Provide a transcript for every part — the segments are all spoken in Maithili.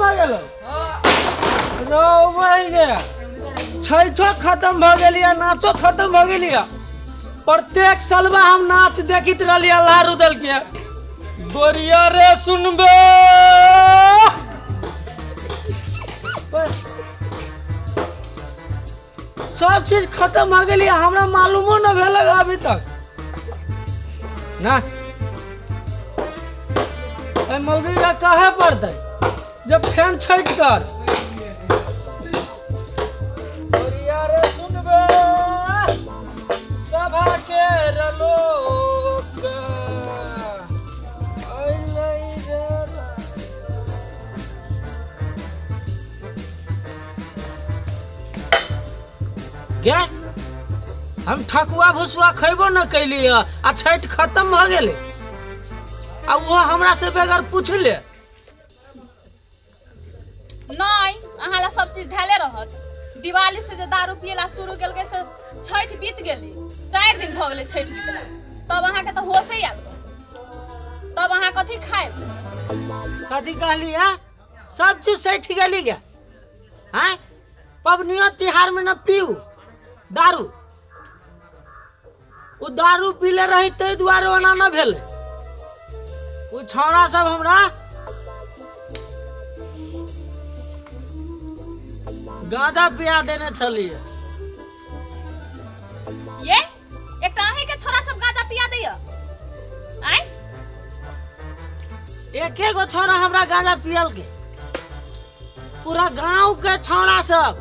भऽ गेल रौ गे। छठो खत्म भऽ गेल या नाचो खत्म भऽ गेल या। प्रत्येक सालबा हम नाच देखित रहलियै लार उदल के। गोरिया रे सुनबे, सब चीज खत्म भऽ गेल या, हमरा मालूमो न भेल अभी तक ना। एहि मौगी के कहे पड़तै जे फैन छठि कर। गोरिया रे सुनबे सभा के रलोक अइलै रे। गे, हम ठकुआ भुसुआ खैबो न कैली आ छठि खत्म भऽ गेलै आ ओहो हमरा से बगैर पूछले। नहीं, अहाँ ला सब चीज धैले रहत। दिवाली से जे दारू पियला शुरू केलकै से छठि बीत गेलै, 4 दिन भऽ गेलै छठि बीतला, तब अहाँके तऽ होशे आयल, तब अहाँ कथी खायब? कथी कहली है? सब चीज सठि गेली गे। हैं, पबनियो तिहार में न पीऊ दारू। ओ दारू पीले रही ताहि दुआरे ओना न भेलै। ओ छौड़ा सब हमरा गांजा पिया देने छलियै। ये एकटा अहीं के छोरा सब गांजा पिया दैया? आय। एके गो छौड़ा हमरा गांजा पियल के, पूरा गांव के छौड़ा सब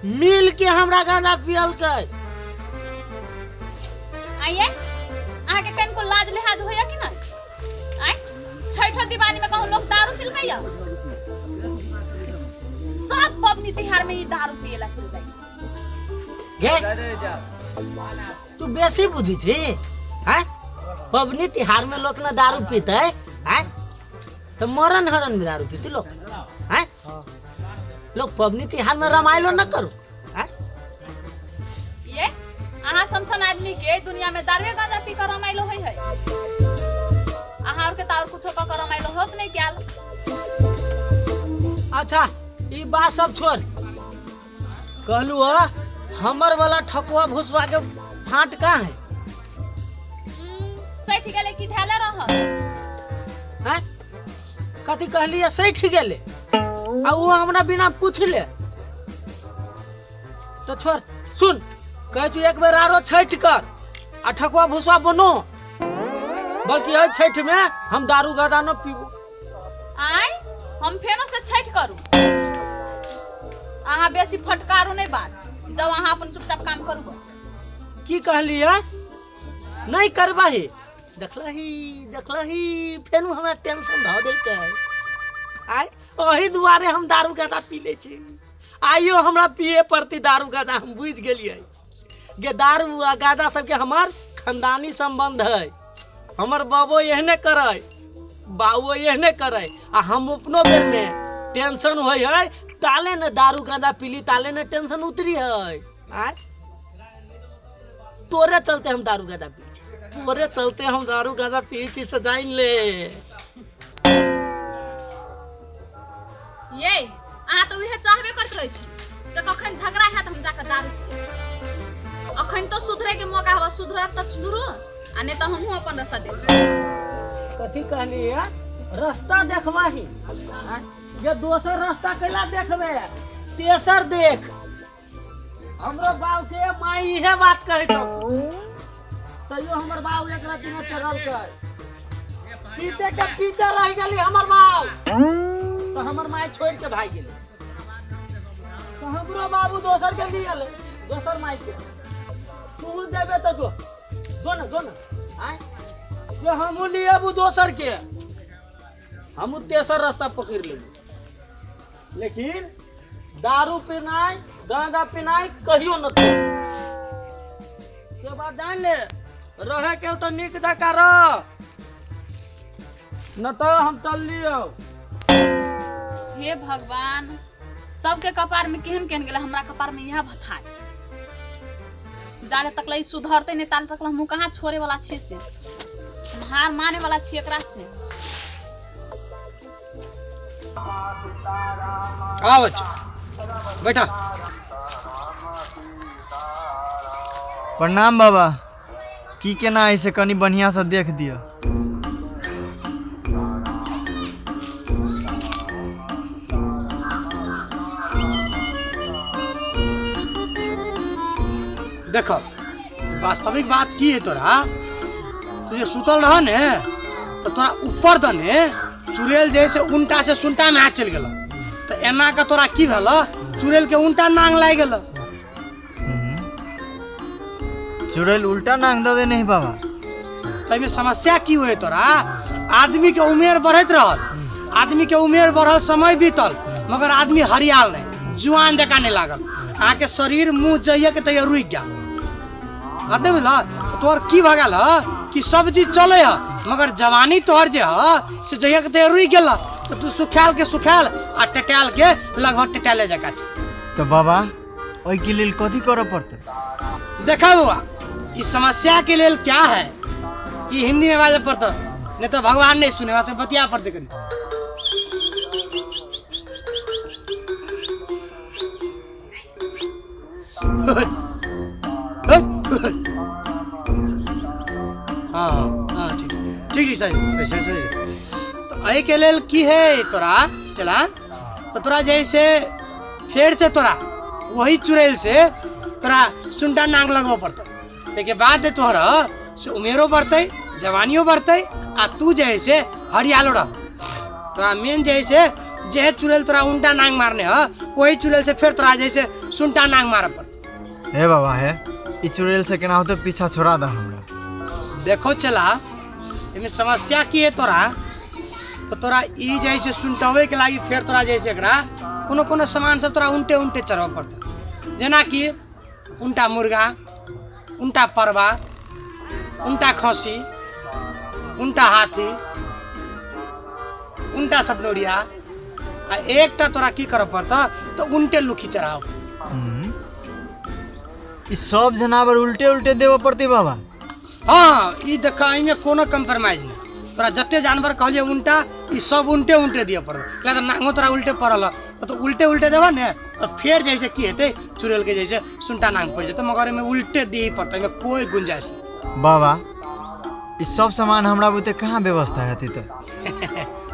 मिल के हमरा गांजा पियल के। आइए, अहाँ के कनिको लाज लिहाज होइया कि नहीं? आय, छठो दिवाली में कहूँ लोग दारू पिलकैया? सब पबनी तिहार में ई दारू पियला चल जाई। गे, तू बेसी बुझी छी हैं? पबनी तिहार में लोग ना दारू पीते हैं तो मरण हरण में दारू पीते लोग हैं? लोग पबनी तिहार में रमाइलो न करो हैं? ये अहाँ सन सन आदमी के दुनिया में दारुए गांजा पी कर रमाइलो होई है, अहाँ और के त और कुछो क कर रमाइलो होत नहीं क्याल। अच्छा ई बात सब छोड़, कहलू हा हमर वाला ठकुआ भुसवा के फाट कहाँ है? सठि गेलै कि धैले रहत? हैं, कथी कहली? सठि गेलै आ वो हमरा बिना पूछले? तो छोड़, सुन, कहै छु एक बेर आरो छठि कर आ ठकुआ भुसवा बनो, बल्कि एहि छठि में हम दारू गाजा न पीबो। आय, हम फेनो से छठि करू? अहाँ बेसी फटकारू नहीं बात, जब अहाँ अपन चुपचाप काम करू। की कहली है? नहीं करबही? देखलही देखलही, फेनु हमरा टेंशन धऽ देलकै। आय, ओही दुआरे हम दारू गाजा पी लै छी। आइयो हमरा पिए पड़तै दारू गाजा, हम बुझि गेलियै गे। दारू आ गाजा सबके हमर खानदानी संबंध है। हमर बाबो एहने करै, बाबो एहने करै आ हम अपनो बेरमे टेंशन होइ है ताले ने दारू गांजा पीली, ताले ने टेंशन उतरी है। आय, तोरे चलते हम दारू गांजा पी छी, तोरे चलते हम दारू गांजा पी छी से जानि ले। ये अहाँ तऽ उहे चाहबे करैत रहै छी से कखन झगड़ा हैत हम जाकऽ दारू पीब। अखन तो सुधरे के मौका हवा, सुधरब तऽ सुधरू आ नहि तऽ हमहूँ अपन रास्ता देखब। कथी कहली है? रास्ता देखबाही आँय? जे दोसर रास्ता कैला देखबे, तेसर देख। हमरो बाप के माई इहे बात कहै छौ, तैयो हमर बाप एक राति में चढ़लकै, पीते के पीते रह गेली हमर बाप, तो हमर माई छोड़ के भाग गेली। तो हमरो बाबू दोसर के लिए दोसर माई के। तू देबे तो जो जो ना, जो ना। आय, जो हमहू लिएबू दोसर के, हमहू तेसर रास्ता पकड़ लेबू, लेकिन दारू पीनाइ गांजा पीनाइ कहियो न छोड़। के बात जान ले, रहे के तो नीक जकाँ रह, न तो हम चल लियो। हे भगवान, सबके कपार में केहन केहन गेलै, हमरा कपार में इएह भथाय। जाले तक ई सुधरतै नहि ताले तक हमहूँ कहाँ छोड़े वाला छियै, से हम हार माने वाला छियै एकरा से? आउ बच्चा, बैठा। प्रणाम बाबा। की केना है से कनी बढ़िया से देख दियो। देखो, वास्तविक बात की है तोरा, तू जे सुतल रह ने तो तोरा ऊपर दने चुड़ैल जे से उल्टा से सुनटा में हाथ चल गेल, तो एना के तोरा की भेल, चुड़ैल के उल्टा नांग लागि गेल। चुड़ैल उल्टा नांग दे नहीं बाबा। ताहिमे समस्या की हुए तोरा, आदमी के उमेर बढ़ैत रहल, आदमी के उमेर बढ़ल, समय बीतल, मगर आदमी हरियाल नहीं, जुआन जकाँ नहीं लागल, अहाँके शरीर मुँह जइए के तैयार रुकि गेल। बात नहीं बुझल? तो तोहर की भऽ गेल ह कि सब चीज चले ह, मगर जवानी तोहर जे ह से जइए के तैयार रुकि गेल, तो तू सुखायल के सुखायल आ टेटायल के लगभग टेटायले जकाँ छै। तो बाबा ओहिके लेल कथी करऽ पड़तै? देखा बउआ, इस समस्या के लेल क्या है कि हिंदी में बाजे पड़ता, नहीं तो भगवान नहीं सुने, वहाँ से बतिया पड़ते कनी। हाँ हाँ ठीक ठीक ठीक, सही सही सही सही। तो एहि के लेल की है तोरा चला, तो तोरा जैसे फेर से तोरा वही चुड़ैल से तोरा सुनटा नांग लगबऽ पड़तौ, ताहिके बाद तोहर से उमेरो बढ़तै, जवानियो बढ़तै, आ तू जे है से हरियालो रह। तोरा मेन जे है से जे चुड़ैल तोरा उल्टा नांग मारने ह, वही चुड़ैल से फेर तोरा जे है से सुनटा नांग मारऽ पड़तौ। हे बाबा हे, ई चुड़ैल से केना होतै पीछा छोड़ा दे हमरा। देखो चला, एहिमे समस्या की है तोरा, तो तोरा ई जे है से सुनटबै के लागी फेर तोरा जे है से एकरा कोनो कोनो सामान सब तोरा उल्टे उल्टे चढ़बऽ पड़तौ, जेनाकि उल्टा मुर्गा, उल्टा परवा, उल्टा खसी, उल्टा हाथी, उल्टा सपनौरिया, आ एकटा तोरा की करऽ पड़तौ तो उल्टे लुखी चढ़ाओ। ई सब जनावर उल्टे उल्टे देबऽ पड़तै बाबा? हाँ, ई देख, एहिमे कोनो कम्प्रोमाइज नहि, तोरा जते जानवर कहलियै उल्टा, ई सब उल्टे उल्टे दिअ पड़तौ, किया तऽ नांगो तोरा उल्टे पड़ल हँ, तऽ उल्टे उल्टे देबऽ ने तऽ फेर जे है से की हेतै, चुड़ैल के जे है से सुनटा नांग पड़ि जेतै, मगर एहिमे उल्टे दिअ पड़तै, एहिमे कोइ गुंजाइश नहि। बाबा ई सब सामान हमरा बुते कहाँ व्यवस्था हेतै? तऽ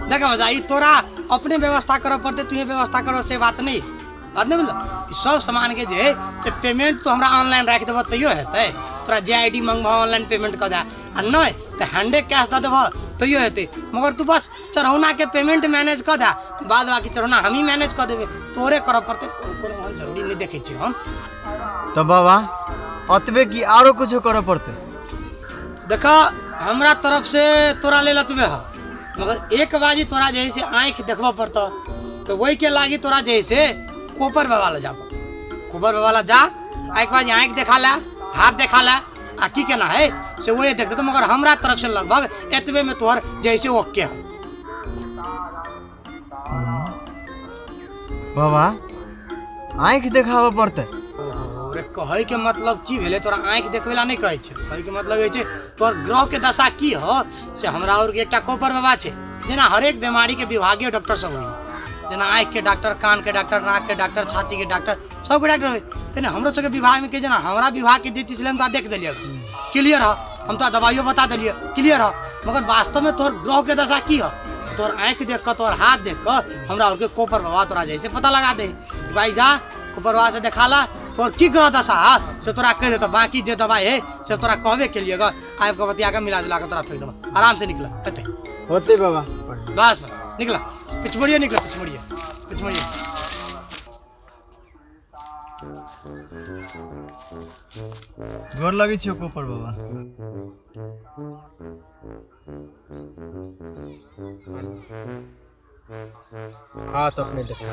देख बजा, ई तोरा अपने व्यवस्था करऽ पड़तै, तूहे व्यवस्था करऽ से बात नहि, बात नहि बुझल? ई सब सामान के जे है से पेमेंट तो हमरा ऑनलाइन राखि देबऽ तैयो हेतै, तोरा जे I D मंगबह ऑनलाइन पेमेंट कऽ दे, आ नहि तऽ हैंडे कैश दऽ देबह तैयो हेतै, मगर तू बस चढ़ौना के पेमेंट मैनेज कऽ दे, बाद बाकी चढ़ौना हमही मैनेज कऽ देबै, तोरे करऽ पड़तै, कोनो ओहन जरूरी नहि देखै छियै हम। तऽ बाबा अतबे की आरो कुछो करऽ पड़तै? देख, हमरा तरफ से तोरा लेल अतबे है, मगर एक बाजी तोरा जे है से आँखि देखबऽ पड़तौ, तऽ ओहिके लागी तोरा जे है से कोपर बाबा लग जा पड़तौ, कोपर बाबा लग जा, एक बाजी आँखि देखा ला, हाथ देखा ला, आ की केना है से वही देख देतौ, मगर हमरा तरफ से लगभग एतबे में तोहर जे है से ओके है। बाबा आँखि देखाबऽ पड़तै? अरे कहै के मतलब की भेलै, तोरा आँखि देखबै ला नहि कहै छै, कहै के मतलब होइ छै तोहर ग्रह के दशा की ह से हमरा और के एकटा कोपर बाबा छै, जेना हरेक बीमारी के विभागीय डॉक्टर सब होइ, जेना आँखि के डॉक्टर, कान के डॉक्टर, नाक के डॉक्टर, छाती के डॉक्टर, सबके डॉक्टर होइ, तेना हमरो सबके विभाग में के जेना हमरा विभाग के जे चीज छलै हम तोरा देख देलियै, क्लियर ह, हम तोरा दवाइयो बता देलियै, क्लियर ह, मगर वास्तव में तोहर ग्रह के दशा की ह, तोहर आँखि देख कऽ तोहर हाथ देख कऽ हमरा और के कोपर बाबा तोरा जे से पता लगा दे, भाई जा कोपर बाबा से देखा ला तोहर की ग्रह दशा है से तोरा कह देता, बाकी जे दवाई है से तोरा कहबे के लिए आबि कऽ बतिया कऽ मिला जुला कऽ तोरा फेंक देबा, आराम से निकला हेतै। होतै बाबा। बस बस निकला, पिछमुड़िए निकला, पिछमुड़िए पिछमुड़िए। गोर लगै छियौ कोपर बाबा। हाथ अपने देखा।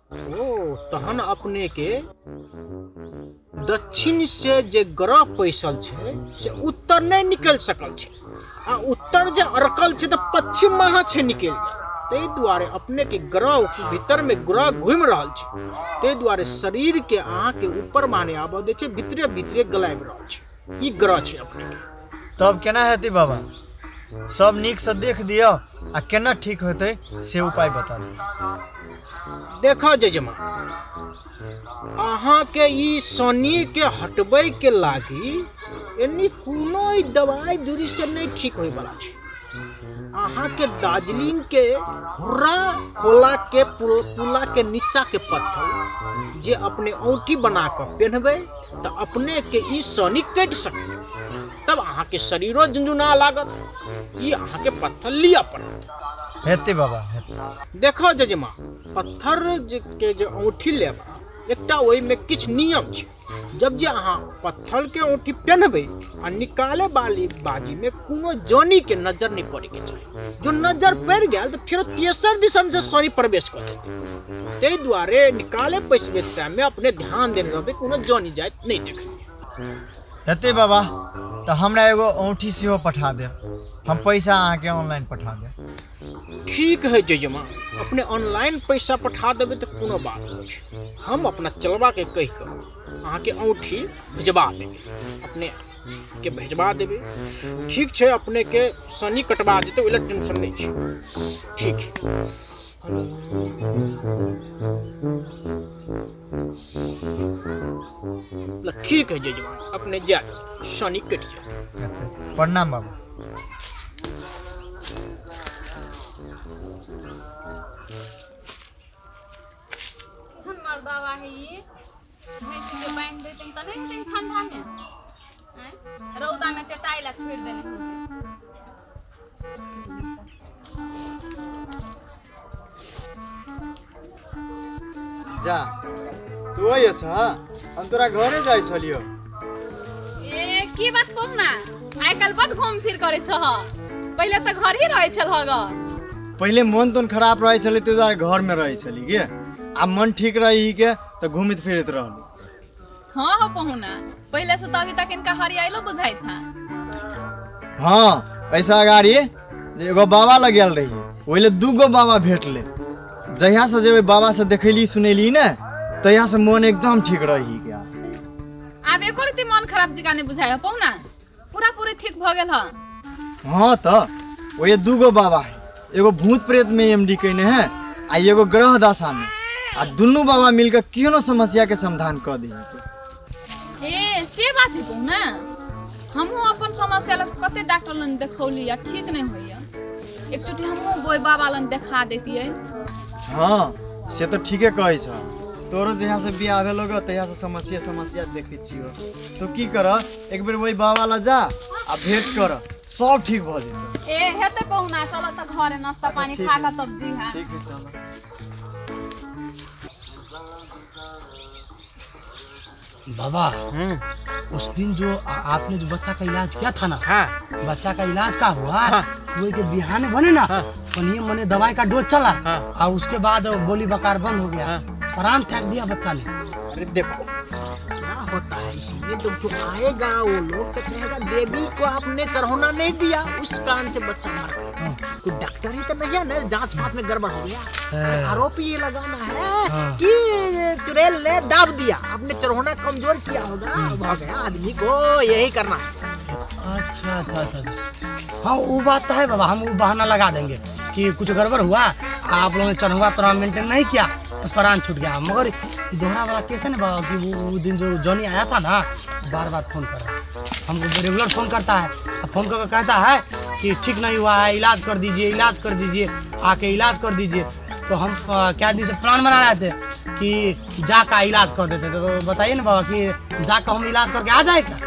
ओ तहन अपने के दक्षिण से जे ग्रह पैसल छै से उत्तर नहीं निकल सकल छै, आ उत्तर जे अड़कल छै तऽ पश्चिम महा छै निकल गेल, ताहि दुआरे अपने के ग्रह भीतर में ग्रह घूमि रहल छै, ताहि दुआरे शरीर के अहाँ के ऊपर माने आबऽ दै छै, भीतरे भीतरे गलाबि रहल छै, ई ग्रह छै अपने के। तब केना हेतै बाबा? सब नीकसँ देख दिअ आ केना ठीक होतै से उपाय बता दिअ। देखो जजमान, अहाँके ई शनिके हटबैके लागी एनी कोनो ई दवाइ दूरी से नहि ठीक होइवला छै। अहाँके दार्जिलिंग के हुर्रा खोला के पुला के नीचा के पत्थर जे अपने औंठी बना कऽ पेन्हबै तऽ अपने के ई शनि कटि सकै, तब अहाँके शरीरो झुनझुना लागत। ई अहाँके पत्थर लिअ पड़त। हेतै बाबा, हेतै। देखो जजमा, पत्थर के जे औंठी लेबा एकटा ओहिमे किछु नियम छै। जब जे अहाँ पत्थर के औंठी पेन्हबै आ निकाले वाली बाजी में कोनो जनी के नजर नहीं पड़े के चाही। जो नजर पड़ गेल तो फिर तेसर दिसन से शनि प्रवेश कर देतै। ताहि दुआरे निकाले पैसबे टाइम में अपने ध्यान देने रहबै, कोनो जनी जाइत नहीं देखबै। हेतै बाबा, तऽ हमरा एगो औंठी सेहो पठा देब, हम पैसा अहाँके ऑनलाइन पठा देब। ठीक है जजमा, अपने ऑनलाइन पैसा पठा देबै तऽ कोनो बात नहि छै। हम अपना चलबाके कहि कऽ अहाँके औंठी भेजबा देबै, अपने के भेजबा देबै। ठीक छै, अपनेके शनि कटबा देतै, ओहि लए टेंशन नहि छै। ठीक है। ल ठीक है जजमान, अपने जा, शनि कटि जायत। प्रणाम बाबा। केहन मर्दावा है ई, भैंसी के बान्हि दैतनि तऽ नहि हेतै ठंडा में, आँय? रौदा में टेटाइ ला छोड़ि देने होतै। जा तू अइ छ, हम तोरा घरे जाइ छलियो। ए की बात कहू ना, आइ काल्हि बड घूम फिर करै छह, पहिले तऽ घर ही रहै छल ग। पहिले मन तोन खराब रहै छलै ताहि दुआरे घरमे रहै छली गे, आ मन ठीक रही के तऽ घूमैत फिरैत रहलू। हाँ हो पहुना, पहिले से तो अभी तक इनका हरियाइलो बुझाइ छा। हाँ ऐसा अगाड़ी जे एगो बाबा लग गेल रही, ओहि ले दूगो बाबा भेटले। जहिया से जेबै बाबा से देखैली सुनैली ने, तहिया से मन एकदम ठीक रही गया। आब एको रति मन खराब जिका नहीं बुझाइ हो पहुना, पूरा पूरी ठीक भ गेल ह। हाँ तऽ ओहि दूगो बाबा है, एगो भूत प्रेत में एम डी केने है आ एगो ग्रह दशा में, आ दुनू बाबा मिलकर केहनो समस्या के समाधान कऽ दी। ए से बात है पहुना, हमहूँ अपन समस्या लग कते डॉक्टर लन देखौली आ ठीक नहीं होइया, एक चोटी हमहूँ गोई बाबा लन देखा देतियै। हाँ से तऽ ठीके कहै छ, तोरो जहिया से बियाह भेलो ग तहिया से समस्या समस्या देखै छियो। तो की कर, एक बेर वही बाबा ला जा आ भेंट कर, सब ठीक भऽ जेतै। ए हेतै पहुना, चल तऽ घरे नाश्ता पानी ठीक खा है। कऽ तब जी। ठीक है चलो। बाबा उस दिन जो आपने जो बच्चा का इलाज किया था ना, हाँ बच्चा का इलाज का हुआ, हाँ। वही के बिहान बने ना, हाँ। पनिये मने दवाई का डोज चला, हाँ। और उसके बाद गोली बकार बंद हो गया, हाँ। प्राण त्याग दिया बच्चा ने। अरे देखो क्या होता है इसमें, तो जो आएगा वो लोग तो कहेगा देवी को आपने चढ़ौना नहीं दिया, उस कारण से बच्चा मर गया। हाँ। कोई डॉक्टर ही तो नहीं है ना, जांच पात में गड़बड़ हो गया। हाँ। आरोप ये लगाना है हाँ। कि चुड़ैल ने दाब दिया, आपने चढ़ौना कमजोर किया होगा, हो गया आदमी को यही करना है। अच्छा अच्छा अच्छा अच्छा। हाँ वो बात तो है बाबा, हम वो बहाना लगा देंगे कि कुछ गड़बड़ हुआ, आप लोगों ने चढ़ुआ तोरा मेंटेन नहीं किया तो प्राण छूट गया। मगर ये दोहरा वाला केस है ना बाबा, कि वो दिन जो जॉनी आया था ना, बार बार फोन कर रहा है हमको, रेगुलर फोन करता है, और फोन करके कहता है कि ठीक नहीं हुआ है, इलाज कर दीजिए, इलाज कर दीजिए, आके इलाज कर दीजिए। तो हम क्या दिन से प्लान बना रहे थे कि जा का इलाज कर देते थे, तो बताइए ना बाबा कि जा का हम इलाज करके आ जाए क्या?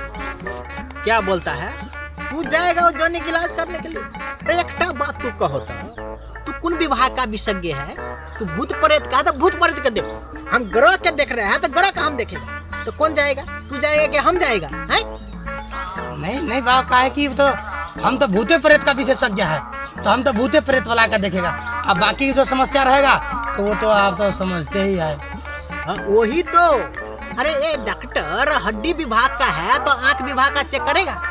क्या बोलता है तू जाएगा वो जॉनी के इलाज करने के लिए? अरे एकटा बात तू कहो तो, तू कौन विभाग का विशेषज्ञ है? तू भूत प्रेत का है तो भूत प्रेत के देखो, हम ग्रह के देख रहे हैं तो ग्रह का हम देखेगा, तो कौन जाएगा? तू जाएगा कि हम जाएगा? हैं? नहीं नहीं बाबा, का है कि तो हम तो भूते प्रेत का विशेषज्ञ है, तो हम तो भूते प्रेत वाला का देखेगा, अब बाकी की जो समस्या रहेगा तो वो तो आप तो समझते ही है। हाँ, वही तो। अरे ये डॉक्टर हड्डी विभाग का है तो आंख विभाग का चेक करेगा?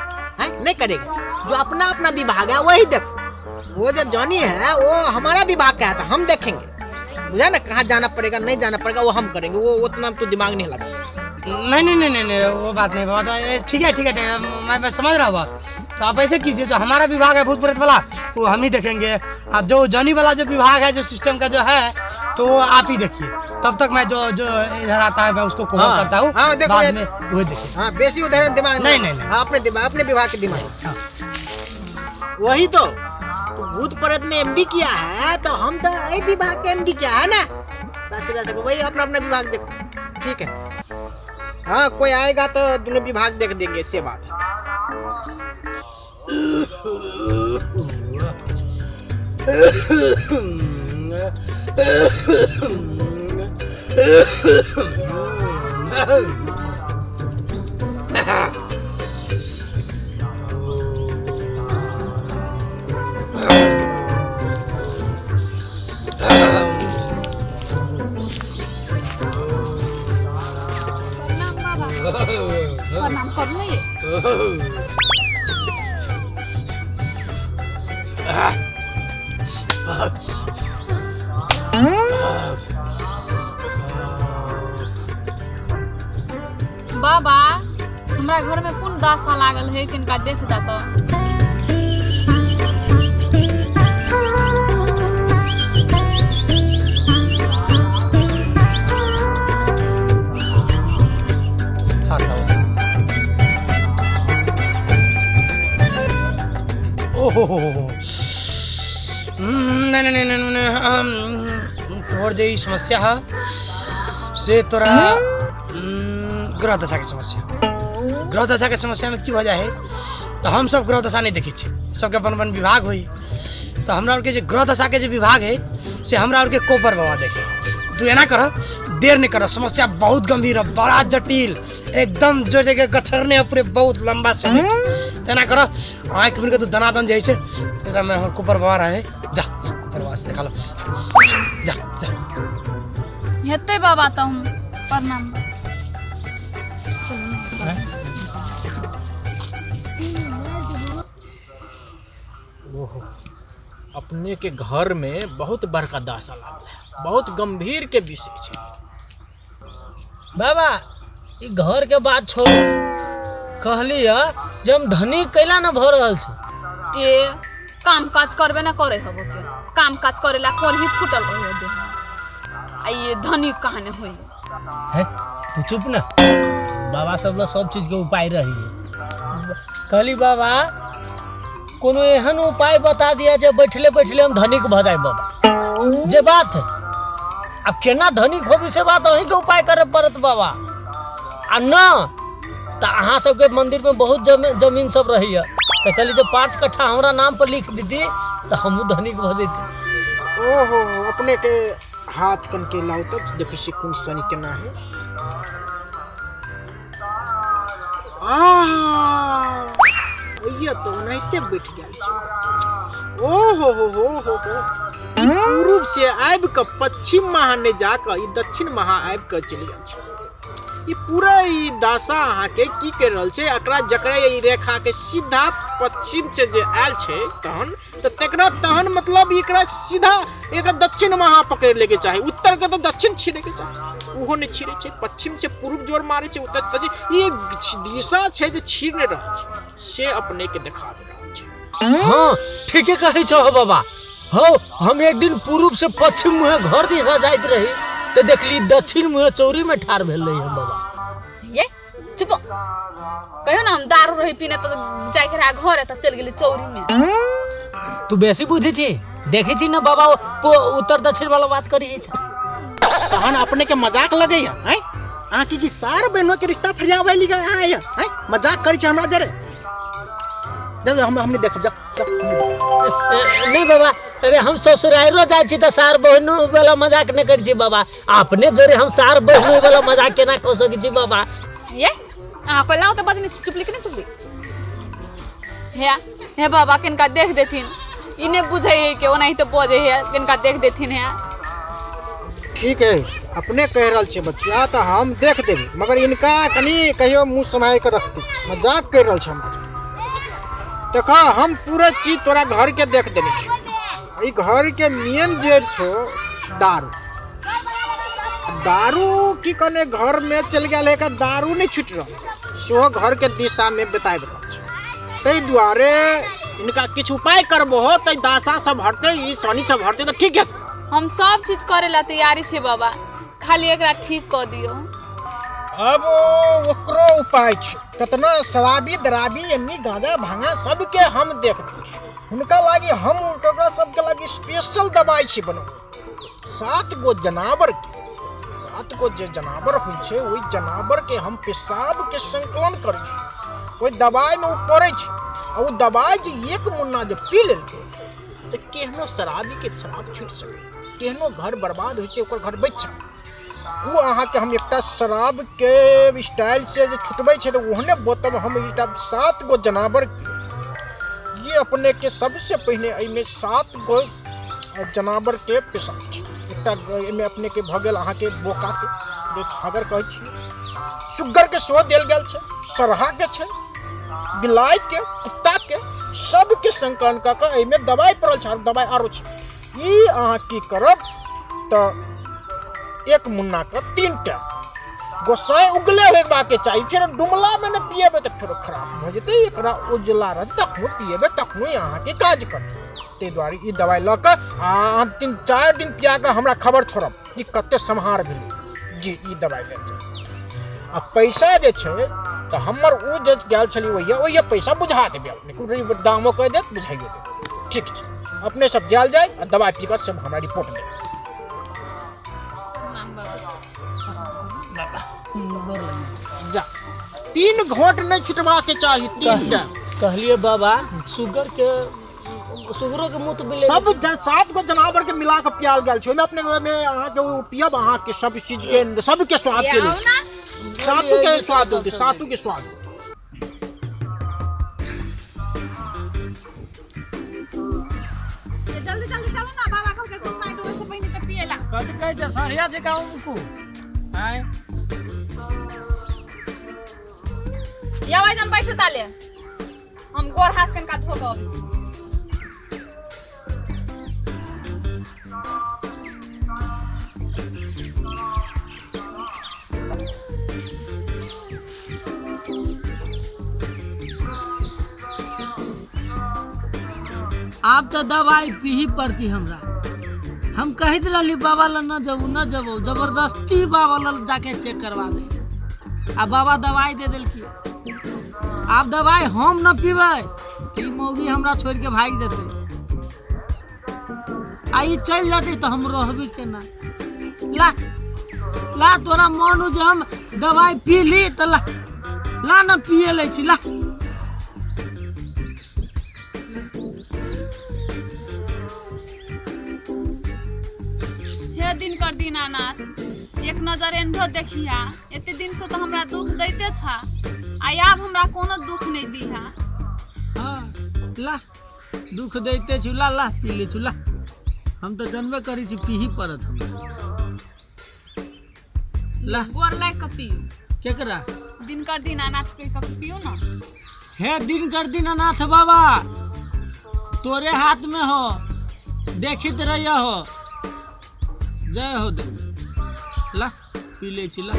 है नहीं करेगा। जो अपना अपना विभाग है वही देखो, वो जो जॉनी है वो हमारा विभाग का है तो हम देखेंगे, बुझा ना कहाँ जाना पड़ेगा नहीं जाना पड़ेगा वो हम करेंगे, वो उतना तो दिमाग नहीं लगा। नहीं नहीं नहीं नहीं नहीं वो बात नहीं बाबा, तो ठीक है ठीक है ठीक है, मैं समझ रहा हूँ बात। तो आप ऐसे कीजिए, जो हमारा विभाग है भूत प्रेत वाला वो हम ही देखेंगे, और जो जनी वाला जो विभाग है, जो सिस्टम का जो है, तो वो आप ही देखिए। तब तक मैं जो जो इधर आता है मैं उसको कॉल हाँ, करता हूँ। हाँ, देखो बाद ये- में वो देखिए। हाँ, बेसी उधर दिमाग नहीं, नहीं, नहीं। हाँ, अपने दिमाग, अपने विभाग के दिमाग। हाँ। वही तो भूत प्रेत में एमडी किया है, तो हम तो यही विभाग के एमडी किया है ना। राशि राशि को वही अपना अपना विभाग देखो, ठीक है। हाँ, कोई आएगा तो दोनों विभाग देख देंगे, से बात है। प्रणाम बाबा। प्रणाम करू ने। बाबा, हमरा घर में कोन दासा लागल है, किनका देख जाता। ओहो हो हो, नहीं नहीं नहीं नहीं, नहीं, तोहर जे ई समस्या है से तोरा ग्रह दशा के समस्या। ग्रह दशा के समस्या में की भऽ जाइ है, तो हम सब ग्रह दशा नहीं देखै छी, सबके अपन अपन विभाग होई। तो हमरा आरके जे ग्रह दशा के जे विभाग है से हमरा आरके कोपर बाबा देखे। तू एना कर, देर नहीं कर, समस्या बहुत गंभीर है, बड़ा जटिल, एकदम जो जगह गछरने है पूरे बहुत लंबा समय। तो एना कर, आँख मिल के तू दनादन जे छै एकरा में हमर कोपर बाबा रहे, जा कोपर बाबा से देखा लो, जा जा। हेतै बाबा, तऽ हम प्रणाम। ओहो, अपने के घर में बहुत बड़का दासा लागल है, बहुत गंभीर के विषय छै। बाबा, ई घर के बात छोड़ू, कहली जे हम धनी कैला न भऽ रहल छै। ए काम काज करबे ना करे हबो के, काम काज करेला कोरही फूटल रहे देह, आ ये धनी कहाँ होई है। तू चुप ना, बाबा सब ला सब चीज के उपाय रही। कहली बाबा, कोनो एहन उपाय बता दिया जे बैठले बैठले हम धनिक भऽ जाए। बाबा, जे बात है, अब केना धनिक होबी से बात अहीं के उपाय करे पड़त बाबा। आ न तऽ अहाँ सबके मंदिर में बहुत जमीन सब रहैया, तऽ कहली जे 5 कट्ठा हमरा नाम पर लिख दीती तऽ हमहूँ धनिक भऽ जैती। ओहो, अपने के हाथ कन के लाओ तब देखै छी कोन शनि केना है। ये तो ओनाहिते बैठ गेल छै। ओ हो हो हो हो हो, ई पूर्व से आबि कऽ पश्चिम महा नहि जा कऽ ई दक्षिण महा आबि कऽ चलि गेल छै। ई पूरा ई दशा अहाँके की करि रहल छै, एकरा जकरा ई रेखा के सीधा पश्चिम से जे आयल छै तहन तऽ तकरा तहन मतलब एकरा सीधा एकरा दक्षिण महा पकड़ि लैके चाही, उत्तर के तऽ दक्षिण छिड़ैके चाही, ओहो नहि छिड़ै छै, पश्चिम से पूर्व जोर मारै छै, उत्तर से दक्षिण। ई दिशा छै जे छिड़ नहि रहल छै, से अपने के देखा रहल छै। हाँ, ठीके कहै छौ बाबा। हौ, हम एक दिन पूर्व से पश्चिम मुहे घर दिशा जाइत रही तऽ देखली दक्षिण मुहे चौरी में ठाढ़ भेल रही हम बाबा। ये चुप, कहियो ना हम दारू रही पीने तऽ जाइके रहा घर तऽ चलि गेली चौरी में। तू बेसी बुझै छी, देखै छी ना बाबा उत्तर दक्षिण वाला बात करी छै। तहन अपने के मजाक लगैया हैं? अहाँ की सार बहनों के रिश्ता फरियाबै ली गए अहाँ हैं? मजाक करै छै हमरा जरे। जा जा, हमने देखब, जा, जा। नहीं बाबा, अरे हम ससुरालो जाइ छी तऽ सार बहनो वाला मजाक नहि करै छी बाबा, अपने जोरे हम सार बहनो वाला मजाक केना कऽ सकै छी बाबा। ये अहाँ कहलहुँ तऽ बजने छी, चुपली कि नहि चुपली? हे हे बाबा, किनका देख देथिन, ई नहि बुझै है कि ओनाहिते बजै है, किनका देख देथिन। है ठीक है, अपने कह रहल छै बच्चा तऽ हम देख देबै, मगर इनका कनि कहियो मुँह सम्हारि कऽ रखतै, मजाक करि रहल छै हमरा। देख, हम पूरा चीज तोरा घर के देख देने छी। ई घर के मेन जड़ छौ दारू, दारू की कने घर में चल गेल है, दारू नहीं छूट रहल, सेहो घर के दिशा में बताबि रहल छै। ताहि दुआरे इनका किछु उपाय करबो हो तऽ दासा सब हटतै, ई शनि सब हटतै तऽ ठीक हेतै। हम सब चीज करे ला तैयारी छै बाबा, खाली एकरा ठीक कऽ दियौ। अब ओकरो उपाय छै। कतना शराबी दराबी एन्नी गांजा भांगा सबके हम देख दै छी, हुनका लागी हम ओकरा सबके लागी स्पेशल दवाइ छी बनबै। 7 गो जनावर के, 7 गो जे जनावर होइ छै ओहि जनावर के हम पेशाब के संकलन करै छी, ओहि दवाइ में ओ पड़ै छै आ ओ दवाइ जे एक मुन्ना जे पी लेलकै तऽ केहनो शराबी के शराब छूटि सकै, केहनो घर बर्बाद होइ छै ओकर घर बचि सकै। ओ अहाँके हम एकटा शराब के स्टाइल से जे छुटबै छै तऽ ओहने बोतल हम एकटा 7 गो जनावर के, ये अपने के सबसे पहिने एहिमे 7 गो जनावर के पेशाब छै। एकटा एहिमे अपने के भऽ गेल अहाँके बोका के जे छागर कहै छियै, सुग्गर के सेहो देल गेल छै, सरहा के छै, बिलाइ के, कुत्ता के, सबके संकलन कऽ कऽ एहिमे दवाइ पड़ल छै, दवाइ आरो छै। ई अहाँ की करब तऽ एक मुन्ना के 3 टाइम गोसाई उगले होबाके चाही, फेर डुमला में ने पिएबे तऽ फेरो खराब भऽ जेतै। एकरा उजला रहतै तखनो पिएबे तखनो अहाँके काज करतै। ताहि दुआरे ई दवाइ लऽ कऽ आ अहाँ 3-4 दिन पिया कऽ हमरा खबर छोड़ब कि कते सम्हार भेलै जी। ई दवाइ लेल जाउ आ पैसा जे छै तऽ हमर ओ जे गेल छलियै ओहिया पैसा बुझा देबै अपने, दामो कहि देत बुझाइयो देब। ठीक छै, अपने सब जायल जाय आ दवाइ पी कऽ सब हमरा रिपोर्ट देब। जा 3 घोट नहीं छुटवा के चाही, 3 टा। कहलिए बाबा सुगर के, सुगरो के मुँह तो मिले सब 7 गो जनावर के मिला के पियाल गेल छै। ओहिमे अपने ओहिमे अहाँके ओ पियब अहाँके सब चीज के सबके स्वाद के आउ ना। सातू के स्वाद होतै, सातू के स्वाद। जल्दी जल्दी चलो ना बाबा कहलकै गोसाई डूबे से पहिने तऽ पिएला। कथी कहै छै सरिया जकाँ उनको आँय। या भाईजान बैठो ताले, हम गोर हाथ कनका धो के अबै छी। आब तऽ दवाइ पीही पड़ती हमरा। हम कहैत रहली बाबा लग न जबू न जबू, जबरदस्ती बाबा लग जाके चेक करवा दे आ बाबा दवाइ दे देलखिन। आब दवाइ हम न पीबै ई मौगी हमरा छोड़ के भागि जेतै आ ई चलि जेतै तऽ हम रहबै केना। ला ला तोरा मन हो जे हम दवाइ पी ली तऽ ला ला न पिए लै छी ला। हे दिनकर दीनानाथ, एक नजर एन्हो देखिया, एते दिन से तो हमरा दुख दैते छा आ आब हमरा कोनो दुख नहीं दिहा। हाँ ला दुख दैते छु, ला ला पी ले छु ला, हम तो जनबे करी छी पीही पड़त हमरा। ला गोर लाग के पियू। केकरा? दिनकर दीनानाथ के पियू ना। हे दिनकर दीनानाथ बाबा, तोरे हाथ में हो, देखित रहिया हो। जय हो देव। ला पी ले छी ला।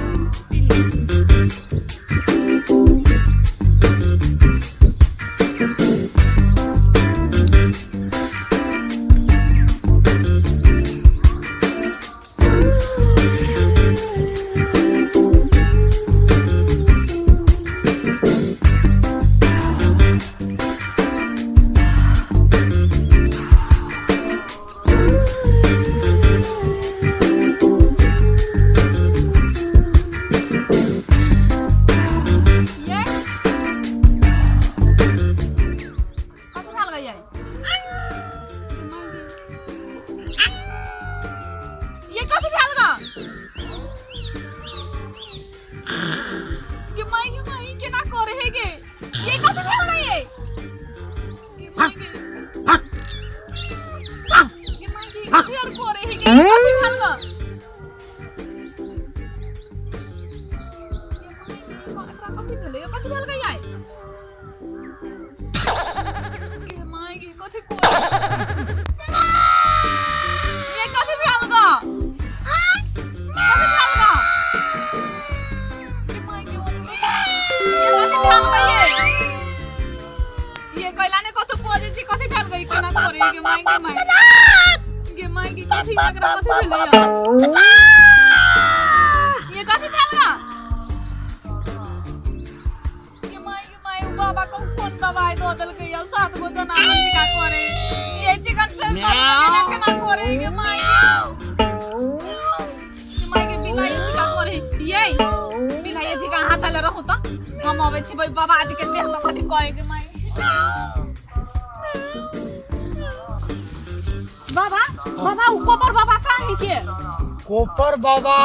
ये कथी भेल गई ये कथी भेल गा गे माई गे माई केना करे हे गे ये कथी भेल गा ये गे माई गे गे माई गे कथी और करे हे गे ये कथी भेल गा गे माई गे एकरा कथी भेलै कथी भेल गा ये गे माई गे कथी करे ये कथी भेल गा कथी भेल गा गे माई गे ये कथी भेल गा ये माय गे माय गे कथी एकरा कथी भेलै ये कथी भेल गा गे माय गे माय उ बाबा को कोन दवाई दऽ देलकै या सात गो जनावर टीका करे ये चिकन से केना केना करे गे माय गे माय गे बिलाइ टीका करे ये बिलाइ जी का हाथ ले रहू त हम अबै छी बाबा जी के देख त कथी कहे गे माय बाबा बाबा उ कोपर बाबा कहाँ है के कोपर बाबा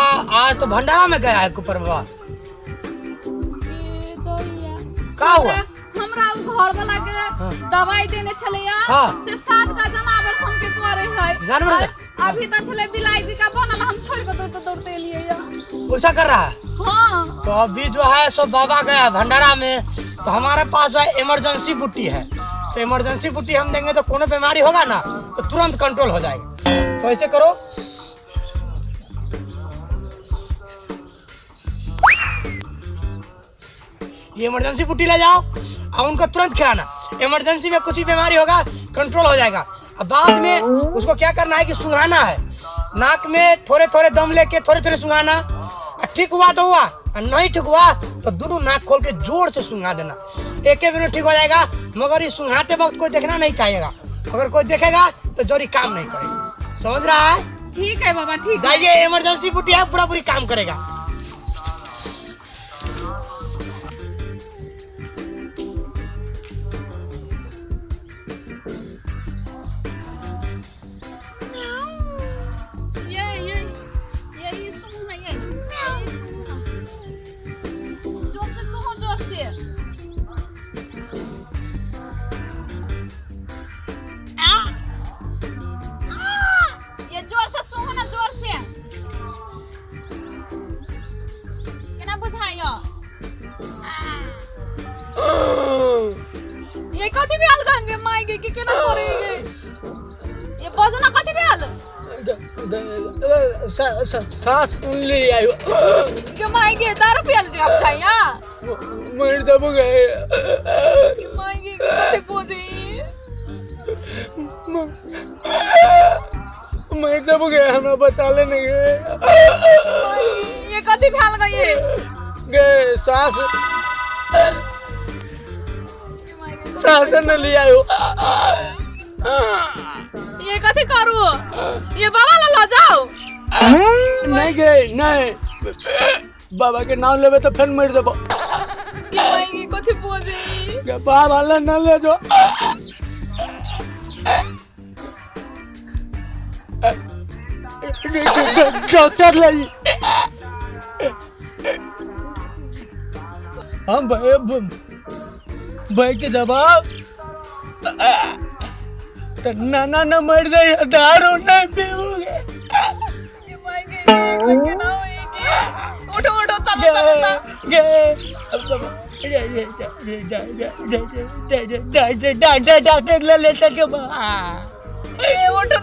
आज तो भंडारा में गया है कोपर बाबा। ए दैया। का हुआ? हमरा उ घर वाला के दवाई देने छलैया से सात का जनावर हम के करे है जानवर अभी त छलै बिलाई जी का बनल हम छोड़ के दौड़ते दौड़ते एलियै या। वैसा कर रहा है। हाँ तो अभी जो है सो बाबा गया है भंडारा में, तो हमारे पास जो है इमरजेंसी बुट्टी है, तो इमरजेंसी बुट्टी हम देंगे तो कोनो बीमारी होगा ना तो तुरंत कंट्रोल हो जाएगा। तो ऐसे करो, ये इमरजेंसी बुट्टी ले जाओ और उनको तुरंत खिलाना। इमरजेंसी में कुछ भी बीमारी होगा कंट्रोल हो जाएगा। अब बाद में उसको क्या करना है कि सुंघाना है, नाक में थोड़े थोड़े दम लेके थोड़े थोड़े सुंघाना, और ठीक हुआ तो हुआ, और नहीं ठीक हुआ तो दोनों नाक खोल के जोर से सुंघा देना, एक एक मिनट ठीक हो जाएगा। मगर ये सुंघाते वक्त कोई देखना नहीं चाहिएगा, अगर कोई देखेगा तो जरूरी काम नहीं करेगा। समझ रहा है? ठीक है बाबा, ठीक है। जाइए, इमरजेंसी बुट्टी है, पूरा पूरी काम करेगा। ये ये सुनू ना, ये ये सुनू ना, जोर से सुनो, जोर से। ये जोर से सुनो ना, जोर से। केना बुझाइयो ये कथी भेल गंगे माय गे के केना करेगे ये बजो ना कथी भेल? सांस ले आयो के माय गे दारू पियल जे अब जाइया मर जब गए। के माय गे कथी बोजे मर जब गए, हमरा बचा लेने गए। ये कथी भेल गे ये गए सांस सांस न ले आयो। ये कथी करू? ये बाबा ला ल जाओ। नहीं गए, नहीं बाबा के नाम लेबे तो फिर मर जबो। के माय गे कथी बोजे? बाबा ला न ले जो। डॉक्टर लाई हम भाई के जवाब तो नाना न मर जाए, दारू नहीं पीऊंगे। के माय गे केना होएगे? उठो उठो, चलो चलो गए डॉक्टर ले ले सके। ए उठो